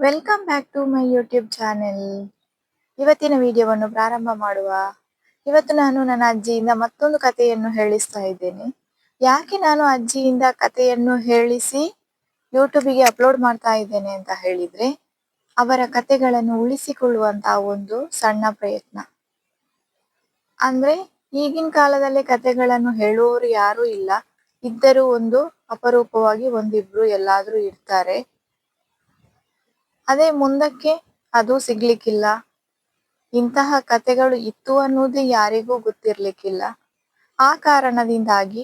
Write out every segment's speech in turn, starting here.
Welcome back to my YouTube channel. ಇವತ್ತಿನ ವಿಡಿಯೋವನ್ನು ಪ್ರಾರಂಭ ಮಾಡುವ. ಇವತ್ತು ನಾನು ನನ್ನ ಅಜ್ಜಿಯಿಂದ ಮತ್ತೊಂದು ಕಥೆಯನ್ನು ಹೇಳಿಸ್ತಾ ಇದ್ದೇನೆ. ಯಾಕೆ ನಾನು ಅಜ್ಜಿಯಿಂದ ಕಥೆಯನ್ನು ಹೇಳಿಸಿ ಯೂಟ್ಯೂಬಿಗೆ ಅಪ್ಲೋಡ್ ಮಾಡ್ತಾ ಇದ್ದೇನೆ ಅಂತ ಹೇಳಿದ್ರೆ, ಅವರ ಕಥೆಗಳನ್ನು ಉಳಿಸಿಕೊಳ್ಳುವಂತಹ ಒಂದು ಸಣ್ಣ ಪ್ರಯತ್ನ. ಅಂದ್ರೆ ಈಗಿನ ಕಾಲದಲ್ಲಿ ಕಥೆಗಳನ್ನು ಹೇಳುವವರು ಯಾರೂ ಇಲ್ಲ, ಇದ್ದರೂ ಒಂದು ಅಪರೂಪವಾಗಿ ಒಂದಿಬ್ರು ಎಲ್ಲಾದ್ರೂ ಇರ್ತಾರೆ. ಅದೇ ಮುಂದಕ್ಕೆ ಅದು ಸಿಗ್ಲಿಕ್ಕಿಲ್ಲ. ಇಂತಹ ಕಥೆಗಳು ಇತ್ತು ಅನ್ನುವುದೇ ಯಾರಿಗೂ ಗೊತ್ತಿರ್ಲಿಕ್ಕಿಲ್ಲ. ಆ ಕಾರಣದಿಂದಾಗಿ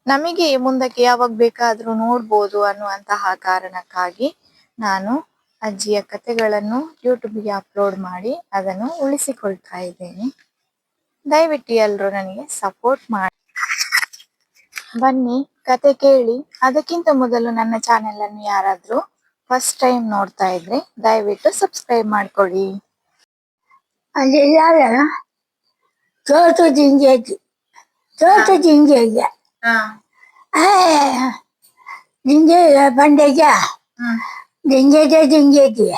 ನಮಗೆ ಮುಂದಕ್ಕೆ ಯಾವಾಗ ಬೇಕಾದ್ರೂ ನೋಡ್ಬೋದು ಅನ್ನುವಂತಹ ಕಾರಣಕ್ಕಾಗಿ ನಾನು ಅಜ್ಜಿಯ ಕಥೆಗಳನ್ನು ಯೂಟ್ಯೂಬ್ಗೆ ಅಪ್ಲೋಡ್ ಮಾಡಿ ಅದನ್ನು ಉಳಿಸಿಕೊಳ್ತಾ ಇದ್ದೇನೆ. ದಯವಿಟ್ಟು ಎಲ್ಲರೂ ನನಗೆ ಸಪೋರ್ಟ್ ಮಾಡಿ. ಬನ್ನಿ, ಕತೆ ಕೇಳಿ. ಅದಕ್ಕಿಂತ ಮೊದಲು ನನ್ನ ಚಾನೆಲ್ ಅನ್ನು ಯಾರಾದ್ರೂ ಫಸ್ಟ್ ಟೈಮ್ ನೋಡ್ತಾ ಇದ್ರೆ ದಯವಿಟ್ಟು ಸಬ್ಸ್ಕ್ರೈಬ್ ಮಾಡ್ಕೊಳ್ಳಿ. ಅಲ್ಲಿ ತೋಟು ಜಿಂಜೇತಿ, ತೋಟು ಜಿಂಜೇಗೆ ಜಿಂಜೆ పండగ జింజేటే జింజేటి.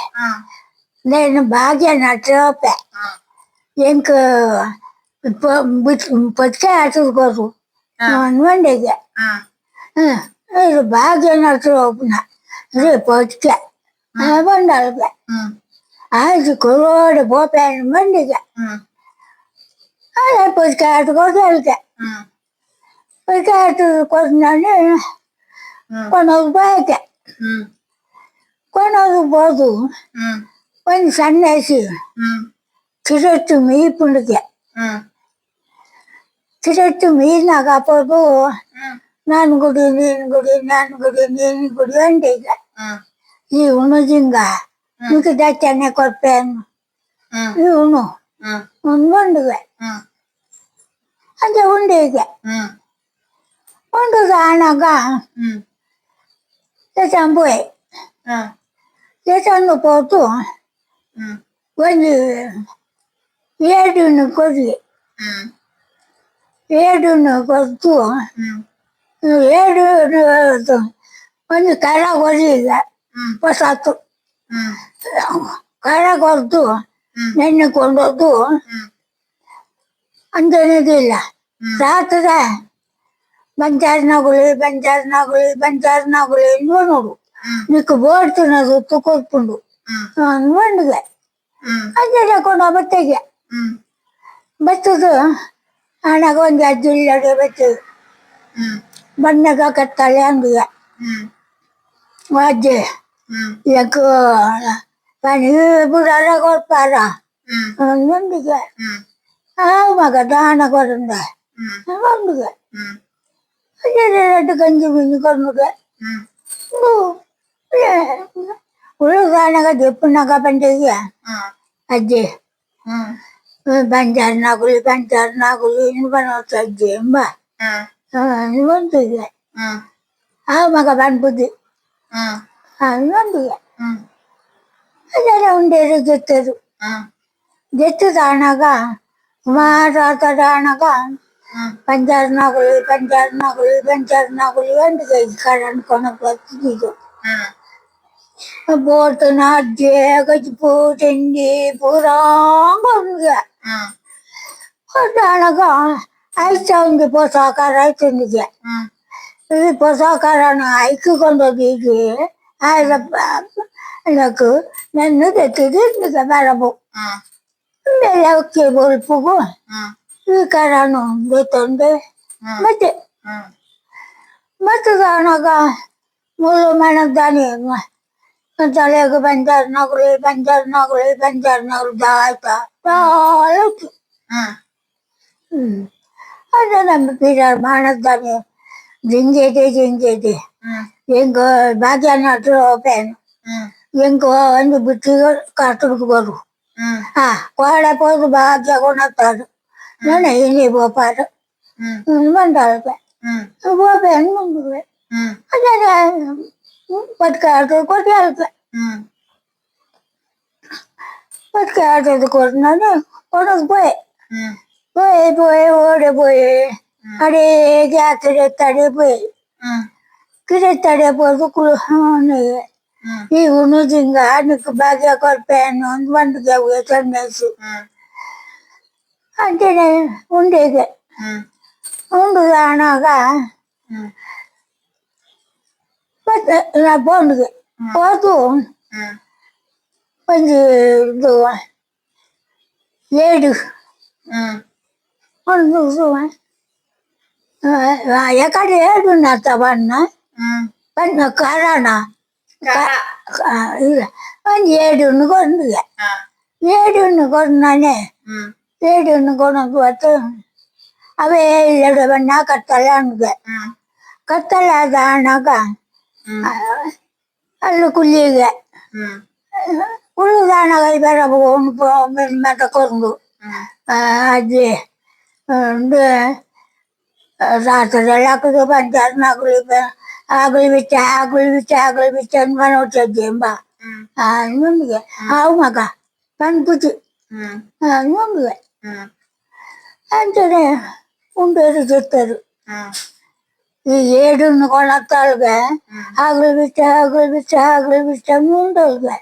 నేను బాగా నచ్చోపే ఇంక పొత్తికే ఆటకోరు పండగ ఇది బాగా నచ్చోపున ఇది పొత్తికే పండాలి. ఆది కురోడు పోపాను పండుగ అదే పొత్తికే ఆటకోరు వెళ్తా. పొత్తికే ఆటకోరున్నాను కొనకు పోయాక కొనకు పోదు. ಒಂದು ಸಣ್ಣ ಚಿರಟ್ಟು ಮೀಪುಂಡಿಗೆ ಚಿರಟ್ಟು ಮೀನಾಗ ಪೋದು ನಾನು ಗುಡಿ ನೀನು ಗುಡಿ ನಾನು ಗುಡಿ ನೀನು ಗುಡಿ ಅಂಡಿಗ ಈ ಉಣುಜಿಂಗ నీకు దచ్చనే కొప్పాను ఈ ఉణు ಉಂಡುವೆ ಅದೇ ಉಂಡಿಗೆ ಉಂಡು ಆನಾಗ పోయి ದೇಶಾಂಗ పోతూ ಒಂದು ఏడును కొద్ది ఏడును కొడుతూ ఏడు ಒಂದು ಕರ ಕೊಡಲಿಲ್ಲ ಹೊಸತು ಕರ ಕೊಡ್ತು ನೆನ್ನೆ ಕೊಂಡೋದು ಅಂತೇನಿದಿಲ್ಲ. ರಾತ್ರಿ ಬಂಜಾರ್ ನಾಗುಳಿ ಬಂಜಾರ್ ನಾಗುಳಿ ಬಂಜಾರ್ ನಾಗುಳಿ ನೋಡು నీకు బోడుతున్నది కొట్టుకుండు వండుగా ಅದೇ ಕೊಂಡು ಬತ್ತಿಗೆ ಬತ್ತದು ಆನಾಗ ಒಂದು ಅಜ್ಜಿಲ್ಲಡೆ ಬತ್ತದು ಬಣ್ಣಗ ಕತ್ತಾಳೆ ಅಂದಿಗೆ ಅಜ್ಜಿ ಯಾಕ ಪನಿ ಬುಡಾರ ಕೊಡ್ಪಾರ ಒಂದಿಗೆ ಆ ಮಗ ದಾನ ಕೊರಂದ ಒಂದಿಗೆ రెండు గంజి మింగి కొనుగే ಉಳುಗಾನಾಗ ದೆಪ್ಪುನಾಗ ಬಂದಿಗೆ ಅಜ್ಜಿ ಬಂಜಾರ ನಾಗುಲಿ ಬಂಜಾರ ನಾಗುಲಿ ಇನ್ನು ಬನೋತು ಅಜ್ಜಿ ಎಂಬ ಒಂದಿಗೆ ಆ ಮಗ ಬಂದ್ಬುದ್ದಿ ಒಂದಿಗೆ ಅದೆಲ್ಲ ఉండేది జెత్తదు జెత్తు తానగా మాట్లాడనగా పంచారు నాగులు పంచారు నాగులు పంచారు నాగులు అంటే ఇక్కడ అనుకున్న ప్రతిదీ పోతున్నా గచ్చిపోతుంది పూరా అనగా ಐತಾ ఉంది ಪೋಷಾಕಾರ ಆಯ್ತಂದಿಗೆ ಈ ಪೋಷಾಕಾರನ ಐಕ್ಕೊಂಡು నాకు నన్ను తెచ్చింది బరబు బొల్పుకు ಈ ಕರನು ಗೊತ್ತೊಂದು ಮತ್ತೆ ಮತ್ತೆ ಆನಾಗ ಮುಳ್ಳು ಮಣದ್ದಾನೆ ತಲೆಗೆ ಬಂಜಾರ್ ನಗುಳಿ ಬಂಜಾರ್ ನಗುಳಿ ಬಂಜಾರ್ ನಗುಳಿ ಆಯ್ತಾ ಆಯ್ತು. ಅದೇ ನಮ್ಮ ಪೀರರ್ ಮಾಡದ್ದಾನೆ ಜಿಂಜೇಟಿ ಜಿಂಜೇಟಿ ಎಂಗ ಭಾಗ್ಯ ನಟ್ರು ಪೇನು ಎಂಗ ಒಂದು ಬುಟ್ಟಿ ಕರ್ತಬಿಟ್ಟು ಬರು ಹಾ ಕೋಡೆ పోదు భాగ్య కొనతాడు నేను ఇన్ని పోపాడు మండాలి పోపాను ముందు అదే పట్టుకాడు కొట్టి పట్టుకాడు కొట్టినాను కొనకు పోయి పోయి పోయి ఓడిపోయి అడే కిరెత్తడే పోయి కిరెత్తడే పోదు ಈ ಉಣುಜಿಂಗ ನಿಕ್ ಭಾಗ್ಯ ಕೊರ್ಪೇನು ಅಂದ್ ಪಂಡುಗೆ ಅವು ಸನ್ಯಾಸಿ. ಅಂಚನೆ ಉಂಡೆಗೆ ಉಂಡು ಆನಾಗ ಮತ್ತೆ ಪೋಂಡುಗೆ ಪೋದು ಒಂಜಿ ಇದು ಏಡು ಒಂದು ಎಕಡೆ ಏಡು ನಾತ ಬಣ್ಣ ಬಣ್ಣ ಕರಣ ಇಲ್ಲ ಒಂಜಿ ಏಡುನ್ನು ಕೊಂಡುಗೆ ಏಡುನ್ನು ಕೊರ್ನಾನೆ ಏಡುನ್ನು ಕೊನೊಂದು ಬತ್ತು ಅವೇ ಇಲ್ಲಡೆ ಬಣ್ಣ ಕತ್ತಲೆ ಅನ್ಗೆ ಕತ್ತಲೆ ಆದ ಆನಾಗ ಅಲ್ಲಿ ಕುಲ್ಲಿಗೆ ಕುಳ್ಳುದಾನಾಗ ಬರ ಮಟ್ಟ ಕೊಂಡು ಅಜ್ಜಿ ಉಂದು ರಾತ್ರಿ ಹಾಕುದು ಪಂಚಾಯತ್ ಮಗಳು ಆಗುಳಿ ಬಿಚ್ಚ ಆಗುಳಿ ಬಿಚ್ಚ ಆಗುಳಿ ಬಿಚ್ಚ ಮನೋಚಜ್ಜಿ ಎಂಬ ಮುಂದಿಗೆ ಆವು ಮಗ ಪನ್ಪುಜಿ ಮುಂದಿಗೆ ಅಂಚನೆ ಉಂಡೇರು చెప్తారు. ఈ ఏడును కొనత్తాలుగా ఆగులు బిచ్చ ఆగులు బిచ్చ ఆగులు బిచ్చ ఉండలుగా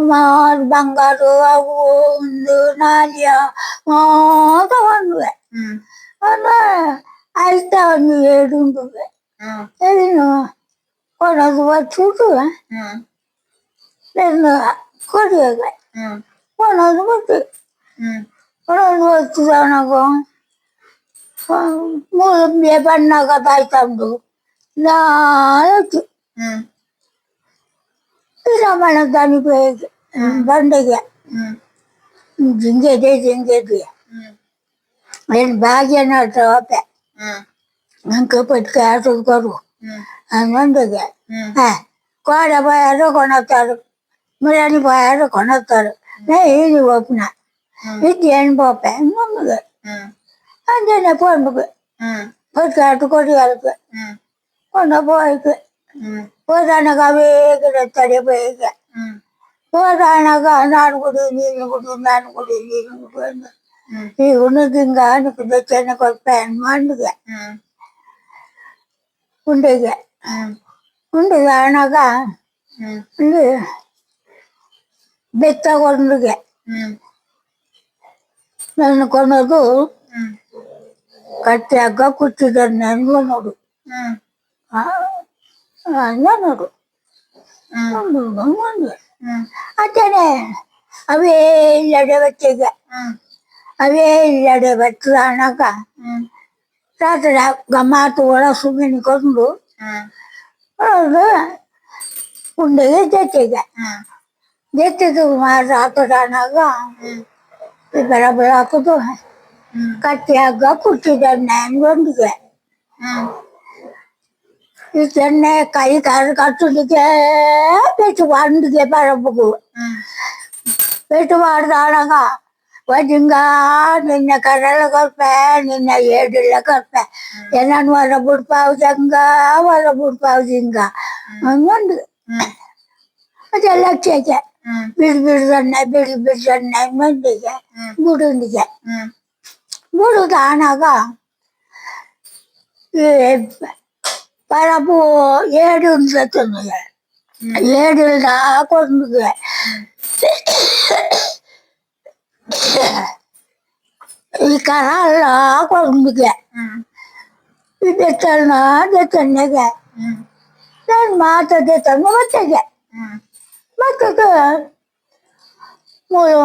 మా బంగారు అವು ಒಂದು ನಾಲ್ಯ ಮಾತ ಬಂದುವೆ ಆಯ್ತಾ ಒಂದು ಏಡು ಉಂಡುವೆ ಏನು ಕೊಡೋದು ಬಚ್ಚುಟು ಏನು ಕೊಡಿಯಾಗ ಕೊಡೋದು ಬಟ್ಟು ಕೊಡೋದು ಬಚ್ಚುದಾನಾಗ ಮೂರು ಬಣ್ಣಗ ತಾಯ್ತಂಡು ನಾಲ್ಕು ರಮಣ ತನಿಪೆ ಬಂಡೆಗೆ ಜಿಂಗೆದೆ ಜಿಂಗೆದೆ ಏನು ಭಾಗ್ಯ ನಡ್ತವಪ್ಪೆ ನಂಗೆ ಪಟ್ಕೆ ಆಟದ ಮಂದಿಗೆ ಕೋಡ పోయారు కొనొత్తారు మురాని పోయారు కొనొత్తారు నేను ఒప్పున ఇది ఏం పోపే ముందుగా అంతే పండుగ పట్టుకు కొట్టి కొండ పోయి పోతానక వేగడతాడే పోయి పోతానక నానుకుడు నీళ్ళు కుడు నానుకుడు నీళ్ళు కుడు ఈ ఉన్నదింగా నీకు తెచ్చాను కొప్పాను మండుగ ఉండేగా ಉಂಡುಗ ಆನಾಗ ಉಂಡು ಬೆತ್ತ ಕೊಂಡುಗೆ ನನ್ನ ಕೊನೋದು ಕಟ್ಟಾಗ ಕುಚ್ಚಿದನ್ನ ನೋಡು ನೋಡು ಅಂತಾನೆ ಅವೇ ಇಲ್ಲಡೆ ಬಚ್ಚಿಗೆ ಅವೇ ಇಲ್ಲಡೆ ಬಚ್ಚ ಅಣಕ ರಾತ್ರಿ ಗಮಾತು ಒಳ ಸುಮ್ಮನೆ ಕೊಂಡು ಉಂಡೆಗೆ ಜೊತೆಗೆ ಜೊತೆಗೆ ರಾತ್ರಿ ಅಣಾಗ ಬರಬರ ಹಾಕೋದು ಕಟ್ಟಿಯಾಗ ಕುಟ್ಟಿದನ್ನ ಒಂದಿಗೆ ಈ ಚೆನ್ನೆ ಕೈ ಕಾಲು ಕಟ್ಟುದಿಗೆ ಪೆಟ್ಟು వండిಗೆ పరపుకు పెట్టు వాడదానగా వజింగా నిన్న కర్రల కొప్పే నిన్న ఏడుళ్ళ కొప్పే ఎన్నను వర బుడ్పావు జంగా వర బుడ్పావు జింగా వండు ಅದೆಲ್ಲ ಚೇಚೆ ಬಿಡು ಬಿಡುದನ್ನ ಬಿಡು ಬಿಡುದನ್ನ ಮಂದಿಗೆ ಬುಡುಂದಿಗೆ ಬುಡುದಾನಾಗ ಈ ಪರಪು ಏಡು ಸತ್ತನಿಗೆ ಏಡು ಹಾಕೊಂಡಿಗೆ ಈ ಕರಲ್ಲ ಹಾಕೊಂಡಿಗೆ ಈ ಬೆತ್ತನ ಬೆತ್ತನಿಗೆ ನಾನು ಮಾತಾಡೆ ತನ್ನ ಬತ್ತೆಗೆ ಮತ್ತೆ ಮೂರು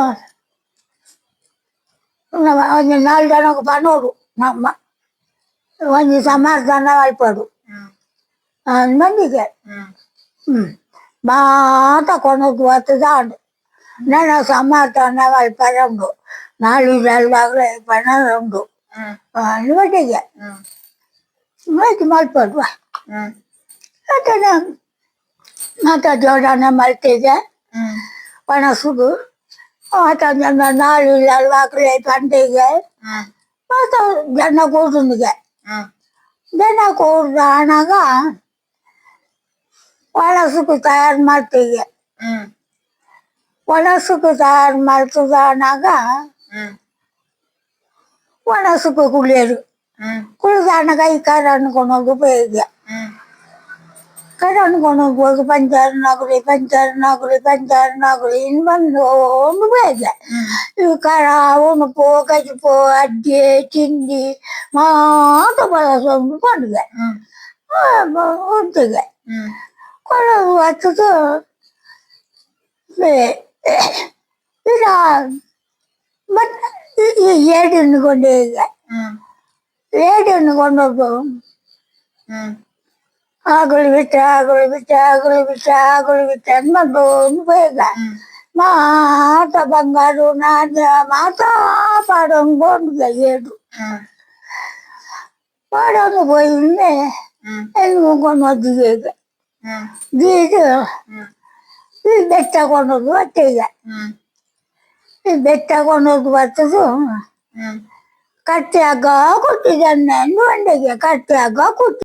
ಒಂದು ನಾಲ್ಕು ಜನಕ್ಕೆ ಪನೋಡು ನಮ್ಮ ಒಂದು ಸಮಾಧಾನ ಅಲ್ಪಡು ಮಂದಿಗೆ ಮಾತ ಕೊನೋದು ಹತ್ತದಾಂಡು ನನ್ನ ಸಮಾಧಾನ ಅಲ್ಪರಂಡು ನಾಳು ಅಲ್ವಾಗಲೇ ಪಣ ಉಂಡು ಮಟ್ಟಿಗೆ ಮತ್ತೆ ಮಲ್ಪಡುವ ಅದನ್ನ ಮಾತ ಜೋಡಣೆ ಮಲ್ತಿದೆ ಒಣಸುದು ಮಾತ ನಾಳು ಅಲ್ವಾಗಲೇ ಪಂಡಿಗೆ ಮಾತ ಜನ ಕೂಡುನಿಗೆ ಜನ ಕೂಡ್ದಾನಾಗ ಒಣಸುಕು ತಯಾರು ಮಾಡ್ತೀವಿ. ಒಣಸುಕು ತಯಾರು ಮಾಡ್ತದಾನಾಗ ಒಣಸುಕು ಕುಳಿಯರು ಕುಳಿದಾನಾಗ ಈ ಖಾರ ಅನ್ಕೊಂಡು ಉಪಯೋಗ. ಕಡನ್ ಕೊಂಡು ಪೋದು ಪಂಚಾರನಾಗುಲಿ ಪಂಚಾರನಾಗುಲಿ ಪಂಚಾರನಾಗುಲಿ ಇನ್ ಬಂದು ಬೇಗ ಈ ಕರ ಉಣುಪು ಕಜಿಪು ಅಡ್ಡೆ ತಿಂಡಿ ಮಾತ ಬಳಸೊಂದು ಪಂಡುಗೆ ಉಂತಿಗೆ ಕೊಡೋದು ಹತ್ತದು ಇದ ಮತ್ತೆ ಏಡನ್ನು ಕೊಂಡೆ ಈಗ ಏಡನ್ನು ಕೊಂಡೋದು ಆಗುಳು ಬಿಟ್ಟ ಆಗುಳು ಬಿಟ್ಟ ಆಗುಳು ಬಿಟ್ಟ ಆಗುಳು ಬಿಟ್ಟ ಬಂದು ಬೇಗ ಮಾತ ಬಂಗಾರು ನಾಣ್ಯ ಮಾತ ಪಾಡೊಂದು ಏಡು ಪಾಡೊಂದು ಪೋಯಿನ್ನೆ ಕೊಂಡು ಈಗ ಗೀದು ಈ ಬೆಟ್ಟ ಕೊಂಡೋದು ಬತ್ತೆ ಈಗ ಈ ಬೆಟ್ಟ ಕೊಂಡೋದು ಬರ್ತದು ಕಟ್ಟಿ ಹಗ್ಗ ಕೊಟ್ಟಿದ್ದಾನೆ ಅಂದು ಬಂಡೆಗೆ ಕಟ್ಟಿ ಹಗ್ಗ ಕೊಟ್ಟಿ.